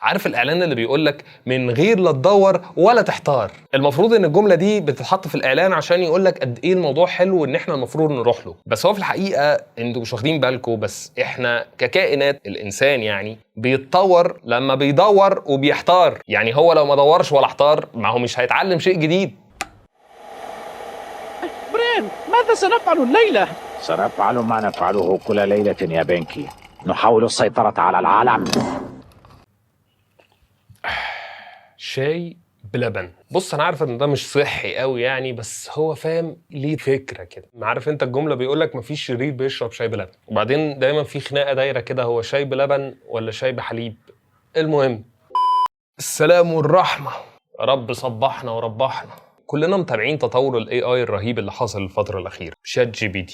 عارف الاعلان اللي بيقول لك من غير لا تدور ولا تحتار؟ المفروض ان الجملة دي بتتحط في الاعلان عشان يقول لك قد ايه الموضوع حلو وان احنا المفروض نروح له، بس هو في الحقيقة انتوا مش واخدين بالكم، بس احنا ككائنات الانسان يعني بيتطور لما بيدور وبيحتار. يعني هو لو ما دورش ولا احتار ما هو مش هيتعلم شيء جديد. برين، ماذا سنفعل الليلة؟ سنفعل ما نفعله كل ليلة يا بينكي، نحاول السيطرة على العالم. شاي بلبن. بص انا عارف ان ده مش صحي قوي يعني، بس هو فاهم ليه فكرة كده. ما عارف انت الجملة بيقول لك مفيش شرير بيشرب شاي بلبن، وبعدين دايما في خناقه دايرة كده، هو شاي بلبن ولا شاي بحليب؟ المهم السلام والرحمه، يا رب صبحنا وربحنا. كلنا متابعين تطور ال AI الرهيب اللي حصل الفترة الاخيره، ChatGPT،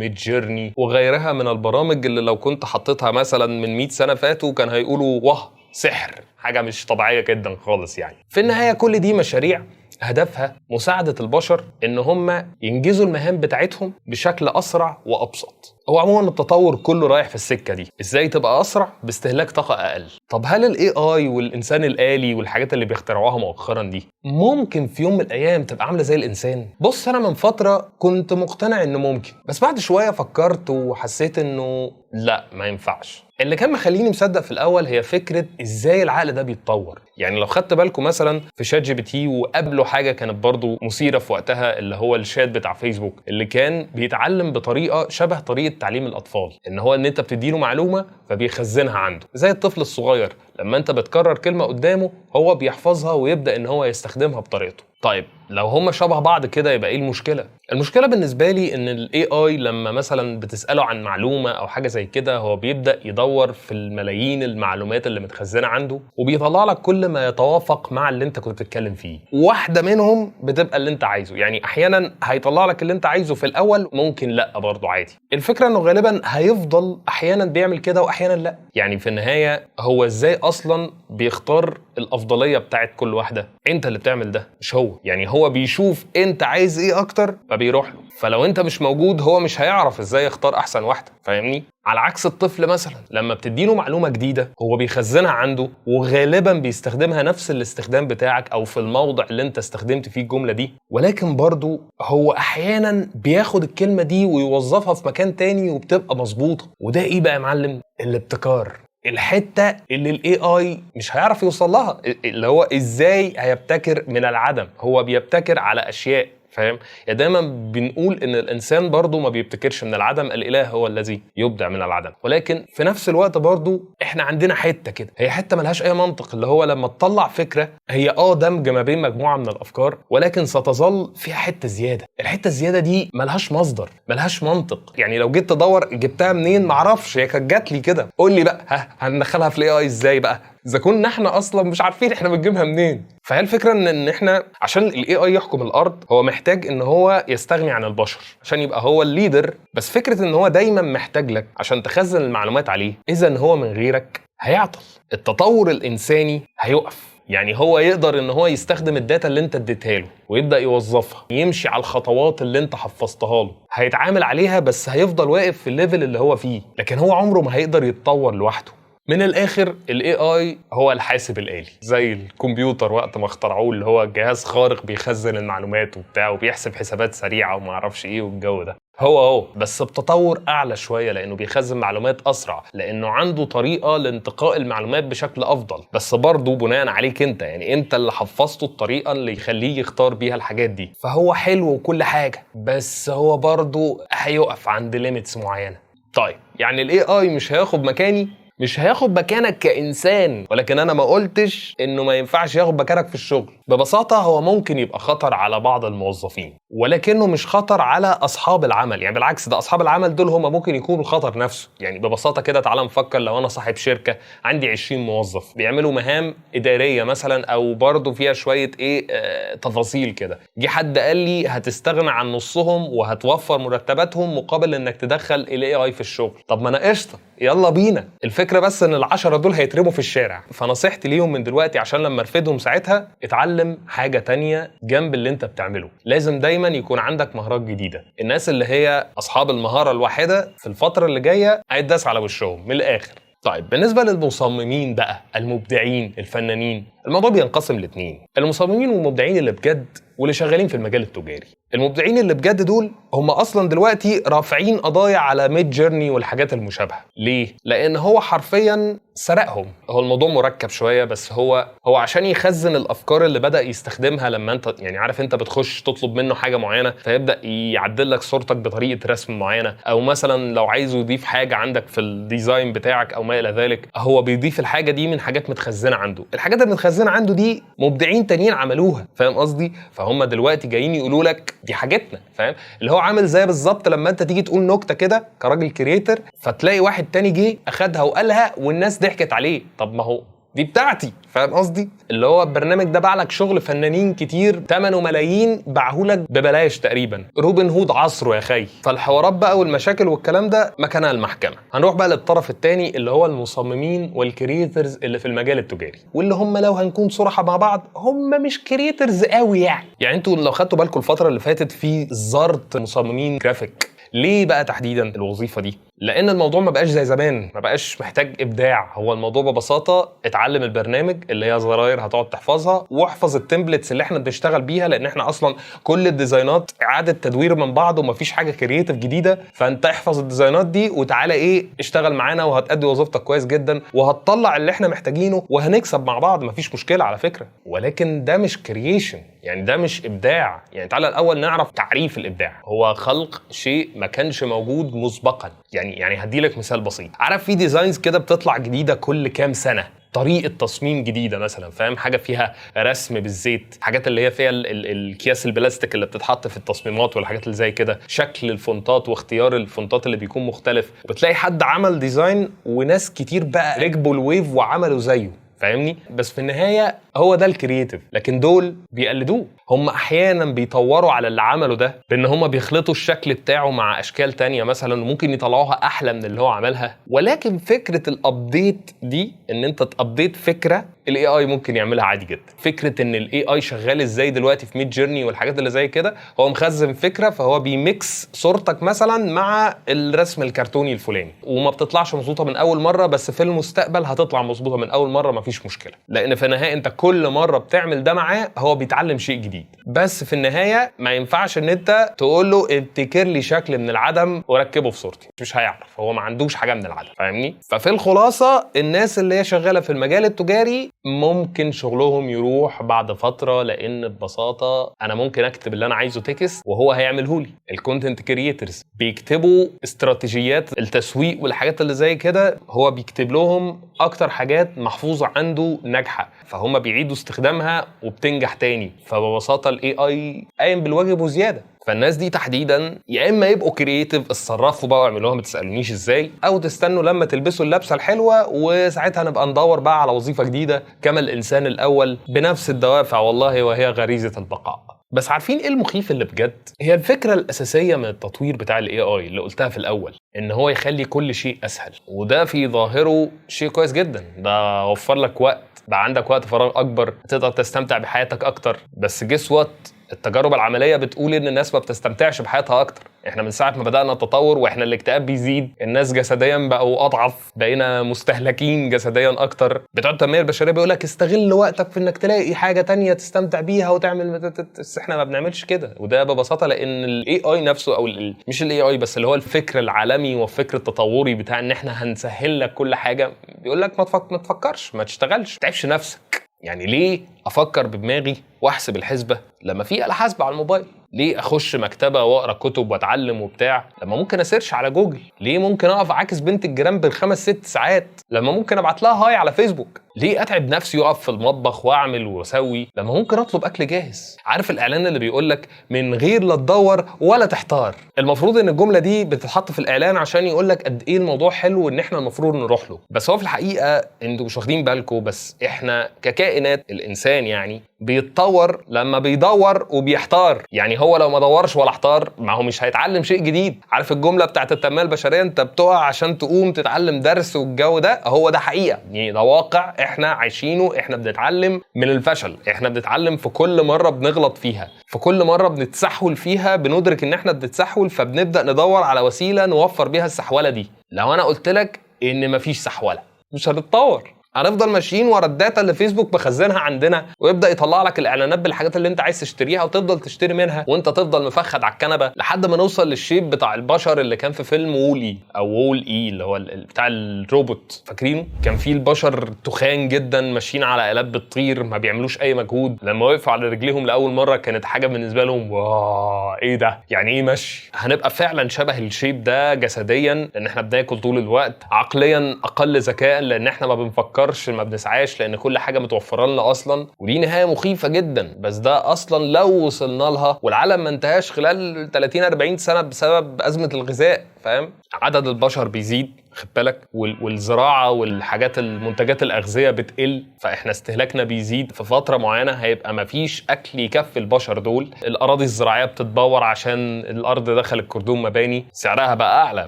Midjourney وغيرها من البرامج اللي لو كنت حطيتها مثلا من 100 سنة فاتوا كان هيقولوا واه سحر، حاجة مش طبيعية جدا خالص. يعني في النهاية كل دي مشاريع هدفها مساعدة البشر ان هم ينجزوا المهام بتاعتهم بشكل اسرع وابسط. هو عموما التطور كله رايح في السكة دي، ازاي تبقى اسرع باستهلاك طاقة اقل. طب هل ال AI والانسان الالي والحاجات اللي بيخترعوها مؤخرا دي ممكن في يوم من الايام تبقى عاملة زي الانسان؟ بص انا من فترة كنت مقتنع انه ممكن، بس بعد شوية فكرت وحسيت انه لا ما ينفعش. اللي كان مخليني مصدق في الاول هي فكرة ازاي العقل ده بيتطور. يعني لو خدت بالكم مثلا في ChatGPT وقبله حاجة كانت برضو مثيرة في وقتها، اللي هو الشات بتاع فيسبوك اللي كان بيتعلم بطريقة شبه طريقه تعليم الاطفال، ان هو ان انت بتديله معلومة فبيخزنها عنده زي الطفل الصغير لما انت بتكرر كلمة قدامه هو بيحفظها ويبدا ان هو يستخدمها بطريقته. طيب لو هم شبه بعض كده يبقى ايه المشكلة؟ المشكلة بالنسبة لي ان ال AI لما مثلا بتساله عن معلومة او حاجة زي كده هو بيبدا يدور في الملايين المعلومات اللي متخزنه عنده وبيطلع لك كل ما يتوافق مع اللي انت كنت بتتكلم فيه. واحدة منهم بتبقى اللي انت عايزه، يعني احيانا هيطلع لك اللي انت عايزه في الاول، ممكن لا برضه عادي. الفكرة انه غالبا هيفضل احيانا بيعمل كده واحيانا لا. يعني في النهاية هو ازاي اصلا بيختار الافضلية بتاعت كل واحدة؟ انت اللي بتعمل ده مش هو. يعني هو بيشوف انت عايز ايه اكتر فبيروح له، فلو انت مش موجود هو مش هيعرف ازاي يختار احسن واحدة، فاهمني؟ على عكس الطفل مثلا لما بتديله معلومة جديدة هو بيخزنها عنده وغالبا بيستخدمها نفس الاستخدام بتاعك او في الموضع اللي انت استخدمت فيه الجملة دي، ولكن برضو هو احيانا بياخد الكلمة دي ويوظفها في مكان تاني وبتبقى مظبوطة. وده ايه بقى يا معلم؟ الابتكار، الحتة اللي ال AI مش هيعرف يوصل لها، اللي هو ازاي هيبتكر من العدم. هو بيبتكر على اشياء، فاهم؟ يعني دايما بنقول ان الانسان برضو ما بيبتكرش من العدم، الاله هو الذي يبدع من العدم، ولكن في نفس الوقت برضو احنا عندنا حتة كده، هي حتة ملهاش اي منطق، اللي هو لما تطلع فكرة هي دمج ما بين مجموعة من الافكار، ولكن ستظل فيها حتة زيادة. الحتة الزيادة دي ملهاش مصدر، ملهاش منطق. يعني لو جيت تدور جبتها منين معرفش، هي كانت جات لي كده. قول لي بقى ها هندخلها في ال AI ازاي بقى اذا كنا احنا اصلا مش عارفين احنا بنجيبها منين؟ فهي الفكرة ان احنا عشان ال AI يحكم الارض هو محتاج ان هو يستغني عن البشر عشان يبقى هو ال leader. بس فكرة ان هو دايما محتاج لك عشان تخزن المعلومات عليه، اذا هو من غيرك هيعطل، التطور الانساني هيقف. يعني هو يقدر ان هو يستخدم ال data اللي انت اديتها له ويبدا يوظفها، يمشي على الخطوات اللي انت حفظتها له، هيتعامل عليها، بس هيفضل واقف في ال level اللي هو فيه، لكن هو عمره ما هيقدر يتطور لوحده. من الاخر ال AI هو الحاسب الالي، زي الكمبيوتر وقت ما اخترعوه، اللي هو جهاز خارق بيخزن المعلومات وبتاع وبيحسب حسابات سريعة وما اعرفش ايه والجو ده. هو بس بتطور اعلى شوية لانه بيخزن معلومات اسرع، لانه عنده طريقه لانتقاء المعلومات بشكل افضل، بس برضه بناء عليك انت، يعني انت اللي حفظته الطريقة اللي يخليه يختار بيها الحاجات دي. فهو حلو وكل حاجة، بس هو برضه هيقف عند limits معينة. طيب يعني ال AI مش هياخد مكاني؟ مش هياخد مكانك كإنسان، ولكن أنا ما قلتش إنه ما ينفعش ياخد مكانك في الشغل. ببساطة هو ممكن يبقى خطر على بعض الموظفين، ولكنه مش خطر على أصحاب العمل. يعني بالعكس، ده أصحاب العمل دول هم ممكن يكونوا الخطر نفسه. يعني ببساطة كده تعالى نفكر، لو أنا صاحب شركة عندي 20 موظف بيعملوا مهام إدارية مثلا، أو برضه فيها شوية إيه تفاصيل كده، جه حد قال لي هتستغنى عن نصهم وهتوفر مرتباتهم مقابل إنك تدخل ال AI في الشغل. طب ما أنا قشطة، يلا بينا. الفكرة بس ان ال10 دول هيترموا في الشارع. فنصيحتي ليهم من دلوقتي عشان لما ارفدهم ساعتها، اتعلم حاجة تانية جنب اللي انت بتعمله. لازم دايما يكون عندك مهارات جديدة. الناس اللي هي اصحاب المهارة الواحدة في الفترة اللي جاية هيتداس على وشهم من الاخر. طيب بالنسبة للمصممين بقى، المبدعين الفنانين، الموضوع بينقسم لاتنين: المصممين والمبدعين اللي بجد، واللي شغالين في المجال التجاري. المبدعين اللي بجد دول هم اصلا دلوقتي رافعين قضايا على Midjourney والحاجات المشابهة. ليه؟ لان هو حرفيا سرقهم. هو الموضوع مركب شويه، بس هو عشان يخزن الافكار اللي بدا يستخدمها لما انت يعني عارف انت بتخش تطلب منه حاجة معينه، فيبدا يعدل لك صورتك بطريقة رسم معينه، او مثلا لو عايزه يضيف حاجة عندك في ال design بتاعك او ما الى ذلك، هو بيضيف الحاجة دي من حاجات متخزنه عنده. الحاجات اللي متخزنه عنده دي مبدعين تانيين عملوها، فاهم قصدي؟ فهم دلوقتي جايين يقولوا لك دي حاجتنا، فاهم؟ اللي هو عامل زي بالظبط لما انت تيجي تقول نكتة كده كراجل creator، فتلاقي واحد تاني جه اخدها وقالها والناس ضحكت عليه. طب ما هو دي بتاعتي، فاهم قصدي؟ اللي هو البرنامج ده باع لك شغل فنانين كتير ثمنه ملايين، باعهولك ببلاش تقريبا. روبن هود عصره يا خي. فالحوارات بقى والمشاكل والكلام ده مكانها المحكمه. هنروح بقى للطرف الثاني اللي هو المصممين وال creators اللي في المجال التجاري، واللي هم لو هنكون صراحة مع بعض هم مش creators قوي. يعني انتوا لو خدتوا بالكم الفترة اللي فاتت في زرط مصممين جرافيك. ليه بقى تحديدا الوظيفة دي؟ لان الموضوع ما بقاش زي زمان، ما بقاش محتاج ابداع. هو الموضوع ببساطة اتعلم البرنامج اللي هي زراير هتقعد تحفظها، واحفظ ال templates اللي احنا بنشتغل بيها، لان احنا اصلا كل ال design ات اعاده تدوير من بعض ومفيش حاجة creative جديده. فانت احفظ ال design ات دي وتعالى ايه اشتغل معانا، وهتأدي وظيفتك كويس جدا، وهتطلع اللي احنا محتاجينه، وهنكسب مع بعض، مفيش مشكلة على فكره. ولكن ده مش creation، يعني ده مش ابداع. يعني تعالى الاول نعرف تعريف الابداع: هو خلق شيء ما كانش موجود مسبقا. يعني هديلك مثال بسيط. عارف في designs كده بتطلع جديدة كل كام سنه، طريقه تصميم جديدة مثلا، فاهم؟ حاجة فيها رسم بالزيت، حاجات اللي هي فيها الكياس البلاستيك اللي بتتحط في التصميمات والحاجات اللي زي كده، شكل ال font ات واختيار ال font ات اللي بيكون مختلف. وبتلاقي حد عمل design وناس كتير بقى ركبوا ال wave وعملوا زيه، فاهمني؟ بس في النهاية هو ده ال creative. لكن دول بيقلدوه. هم احيانا بيطوروا على اللي عمله ده بان هم بيخلطوا الشكل بتاعه مع اشكال تانية مثلا، وممكن يطلعوها احلى من اللي هو عملها. ولكن فكرة ال update دي، ان انت ت update فكره، ال AI ممكن يعملها عادي جدا. فكرة ان ال AI شغال ازاي دلوقتي في Midjourney والحاجات اللي زي كده، هو مخزن فكره، فهو بي mix صورتك مثلا مع الرسم الكرتوني الفلاني، وما بتطلعش مظبوطة من اول مره، بس في المستقبل هتطلع مظبوطة من اول مره، مفيش مشكله، لان في النهاية انت كل مرة بتعمل ده معاه هو بيتعلم شيء جديد. بس في النهاية ما ينفعش ان انت تقول له ابتكر لي شكل من العدم وركبه في صورتي، مش هيعرف، هو ما عندوش حاجة من العدم، فاهمني؟ ففي الخلاصة الناس اللي هي شغالة في المجال التجاري ممكن شغلهم يروح بعد فتره، لان ببساطة انا ممكن اكتب اللي انا عايزه text وهو هيعمله لي. ال content creators بيكتبوا استراتيجيات التسويق والحاجات اللي زي كده، هو بيكتب لهم اكتر حاجات محفوظة عنده ناجحه، فهم بيعيدوا استخدامها وبتنجح تاني. فببساطه ال AI قايم بالواجب وزياده. فالناس دي تحديدا يا اما يبقوا creative، اتصرفوا بقى واعملوها، ما تسالونيش ازاي، او تستنوا لما تلبسوا اللبسه الحلوة وساعتها نبقى ندور بقى على وظيفة جديدة كما الانسان الاول بنفس الدوافع والله، وهي غريزة البقاء. بس عارفين ايه المخيف اللي بجد؟ هي الفكرة الاساسية من التطوير بتاع ال AI اللي قلتها في الاول، ان هو يخلي كل شيء اسهل، وده في ظاهره شيء كويس جدا، ده وفر لك وقت، بقى عندك وقت فراغ اكبر، تقدر تستمتع بحياتك اكتر. بس guess what؟ التجارب العملية بتقول ان الناس ما بتستمتعش بحياتها اكتر. احنا من ساعة ما بدانا التطور واحنا الاكتئاب بيزيد، الناس جسديا بقوا اضعف، بقينا مستهلكين جسديا اكتر. بتوع التنمية البشرية بيقول لك استغل وقتك في انك تلاقي حاجة تانية تستمتع بيها وتعمل، بس احنا ما بنعملش كده. وده ببساطة لان ال AI نفسه او مش ال AI بس، اللي هو الفكر العالمي والفكر التطوري بتاع ان احنا هنسهل لك كل حاجه، بيقول لك ما تفكرش، ما تشتغلش، ما تتعبش نفسك. يعني ليه افكر بدماغي واحسب الحسبة لما في آلة حاسبه على الموبايل؟ ليه اخش مكتبه واقرا كتب واتعلم وبتاع لما ممكن ا search على جوجل؟ ليه ممكن اقف عاكس بنت الجيران بالخمس ست ساعات لما ممكن ابعت لها hi على فيسبوك؟ ليه اتعب نفسي واقف في المطبخ واعمل واسوي لما ممكن اطلب اكل جاهز؟ عارف الاعلان اللي بيقول لك من غير لا تدور ولا تحتار؟ المفروض ان الجملة دي بتتحط في الاعلان عشان يقول لك قد ايه الموضوع حلو وان احنا المفروض نروح له. بس هو في الحقيقة انتوا مش واخدين بالكم، بس احنا ككائنات، الانسان يعني بيتطور لما بيدور وبيحتار. يعني هو لو ما دورش ولا احتار ما هو مش هيتعلم شيء جديد. عارف الجملة بتاعت التنمية البشريه، انت بتقع عشان تقوم تتعلم درس والجو ده، هو ده حقيقه، يعني ده واقع احنا عايشينه. احنا بنتعلم من الفشل، احنا بنتعلم في كل مرة بنغلط فيها، في كل مرة بنتسحول فيها بندرك ان احنا بنتسحول، فبنبدا ندور على وسيلة نوفر بيها السحوله دي. لو انا قلت لك ان مفيش سحوله مش هنتطور، هنفضل ماشيين ورا ال data اللي فيسبوك مخزنها عندنا، ويبدا يطلع لك الاعلانات بالحاجات اللي انت عايز تشتريها وتفضل تشتري منها، وانت تفضل مفخد على الكنبة لحد ما نوصل لل shape بتاع البشر اللي كان في فيلم WALL-E او WALL-E اللي هو بتاع الروبوت، فاكرينه؟ كان فيه البشر تخان جدا ماشيين على آلات بتطير، ما بيعملوش اي مجهود. لما وقفوا على رجليهم لاول مرة كانت حاجة بالنسبة لهم wow، ايه ده؟ يعني ايه مشي؟ هنبقى فعلا شبه ال shape ده جسديا لان احنا بناكل طول الوقت، عقليا اقل ذكاء لان احنا ما بنفكرش ما بنسعاش لان كل حاجة متوفرة لنا اصلا. ودي نهاية مخيفة جدا، بس ده اصلا لو وصلنا لها والعالم ما انتهاش خلال 30 40 سنة بسبب ازمة الغذاء، فاهم؟ عدد البشر بيزيد، خد بالك، والزراعة والحاجات المنتجات الاغذية بتقل، فاحنا استهلاكنا بيزيد. في فترة معينة هيبقى مفيش اكل يكفي البشر دول. الاراضي الزراعية بتتبور عشان الارض دخل الكردون مباني، سعرها بقى اعلى،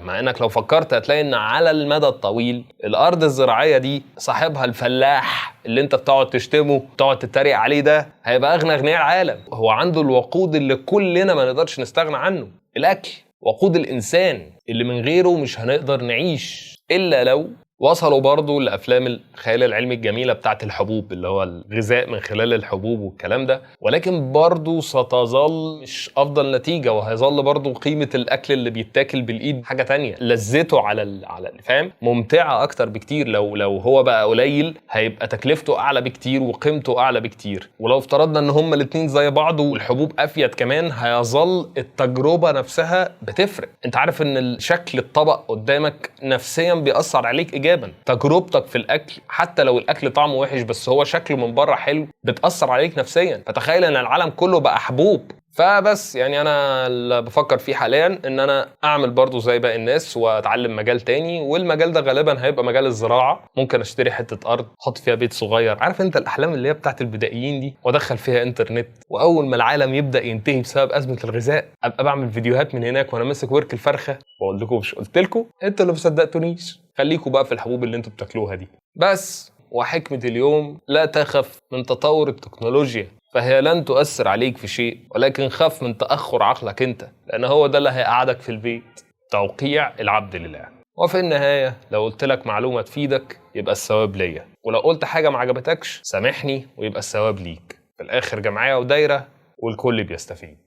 مع انك لو فكرت هتلاقي ان على المدى الطويل الارض الزراعية دي صاحبها الفلاح اللي انت بتقعد تشتمه تقعد تتريق عليه ده هيبقى اغنى اغنياء العالم. هو عنده الوقود اللي كلنا ما نقدرش نستغنى عنه، الاكل، وقود الإنسان اللي من غيره مش هنقدر نعيش، إلا لو وصلوا برضو لأفلام الخيال العلمي الجميلة بتاعت الحبوب اللي هو الغذاء من خلال الحبوب والكلام ده، ولكن برضو ستظل مش أفضل نتيجة، وهيظل برضو قيمة الأكل اللي بيتاكل بالإيد حاجة تانية، لذته على فاهم، ممتعة أكتر بكتير. لو هو بقى قليل هيبقى تكلفته أعلى بكتير وقيمته أعلى بكتير. ولو افترضنا إن هما الاتنين زي بعض والحبوب أفيد كمان، هيظل التجربة نفسها بتفرق. أنت عارف إن شكل الطبق قدامك نفسيا بيأثر عليك إيجابا، تجربتك في الاكل حتى لو الاكل طعمه وحش بس هو شكله من بره حلو بتاثر عليك نفسيا. فتخيل ان العالم كله بقى حبوب. فبس يعني انا اللي بفكر فيه حاليا ان انا اعمل برضو زي باقي الناس واتعلم مجال تاني، والمجال ده غالبا هيبقى مجال الزراعة. ممكن اشتري حتة ارض احط فيها بيت صغير، عارف انت الاحلام اللي هي بتاعت البدائيين دي، وادخل فيها انترنت، واول ما العالم يبدا ينتهي بسبب ازمة الغذاء ابقى بعمل فيديوهات من هناك وانا ماسك ورك الفرخه واقول لكم مش قلت لكم، انتوا اللي ما صدقتونيش، خليكوا بقى في الحبوب اللي انتوا بتاكلوها دي. بس وحكمة اليوم: لا تخف من تطور التكنولوجيا فهي لن تؤثر عليك في شيء، ولكن خاف من تأخر عقلك انت، لأن هو ده اللي هيقعدك في البيت. توقيع العبد لله. وفي النهاية لو قلت لك معلومة تفيدك يبقى الثواب ليا، ولو قلت حاجة ما عجبتكش سامحني ويبقى الثواب ليك. في الآخر جمعية ودايرة والكل بيستفيد.